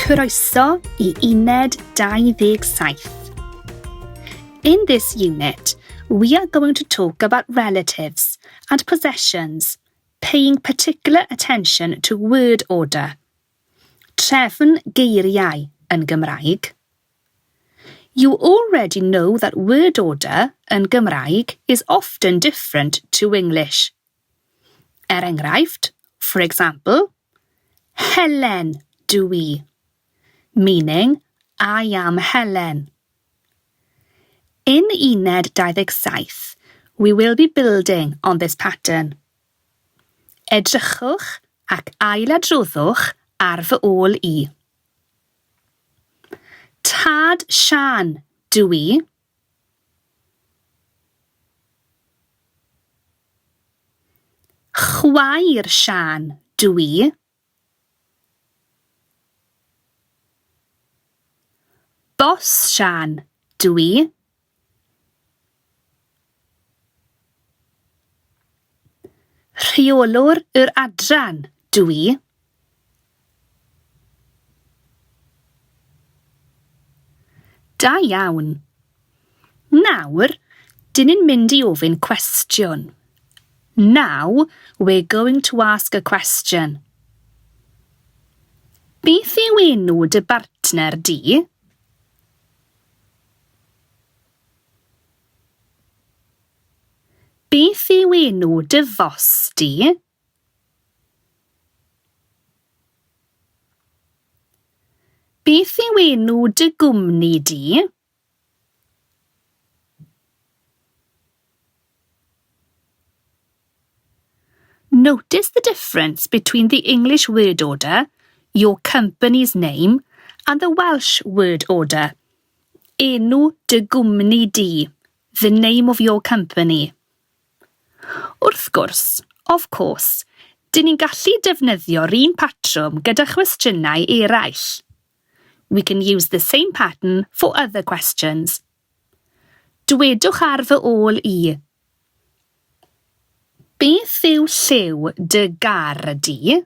Croeso i Uned 27. In this unit, we are going to talk about relatives and possessions, paying particular attention to word order. Trefn geiriau yn Gymraeg. You already know that word order yn Gymraeg is often different to English. Er enghraifft, for example, Helen dw i, meaning I am Helen. In Uned 27, we will be building on this pattern. Edrychwch ac ailadroddwch ar fy ôl i. Tad Siân dw i. Chwaer Siân dw i. Bos Siân dw i. Rheolwr yr adran dw i. Da iawn. Nawr, dyn ni'n mynd i ofyn cwestiwn. Now, we're going to ask a question. Beth yw enw dy bartner di? Beth yw enw dy fos di? Beth yw enw dy gwmni di? Notice the difference between the English word order, your company's name, and the Welsh word order, enw dy gwmni di, the name of your company. Wrth gwrs, of course, dyn ni'n gallu defnyddio'r un patrwm gyda chwestiynau eraill. We can use the same pattern for other questions. Dwedwch ar fy ôl i. Beth yw lliw dy gar di?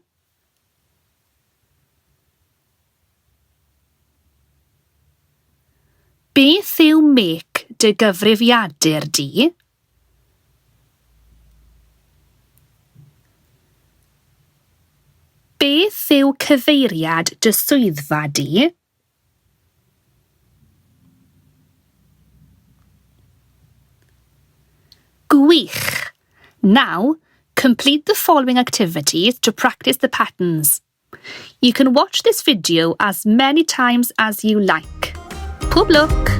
Beth yw mec dy gyfrifiadur di? Beth yw cyfeiriad dy swyddfa di? Gwych! Now, complete the following activities to practice the patterns. You can watch this video as many times as you like. Pob lwc!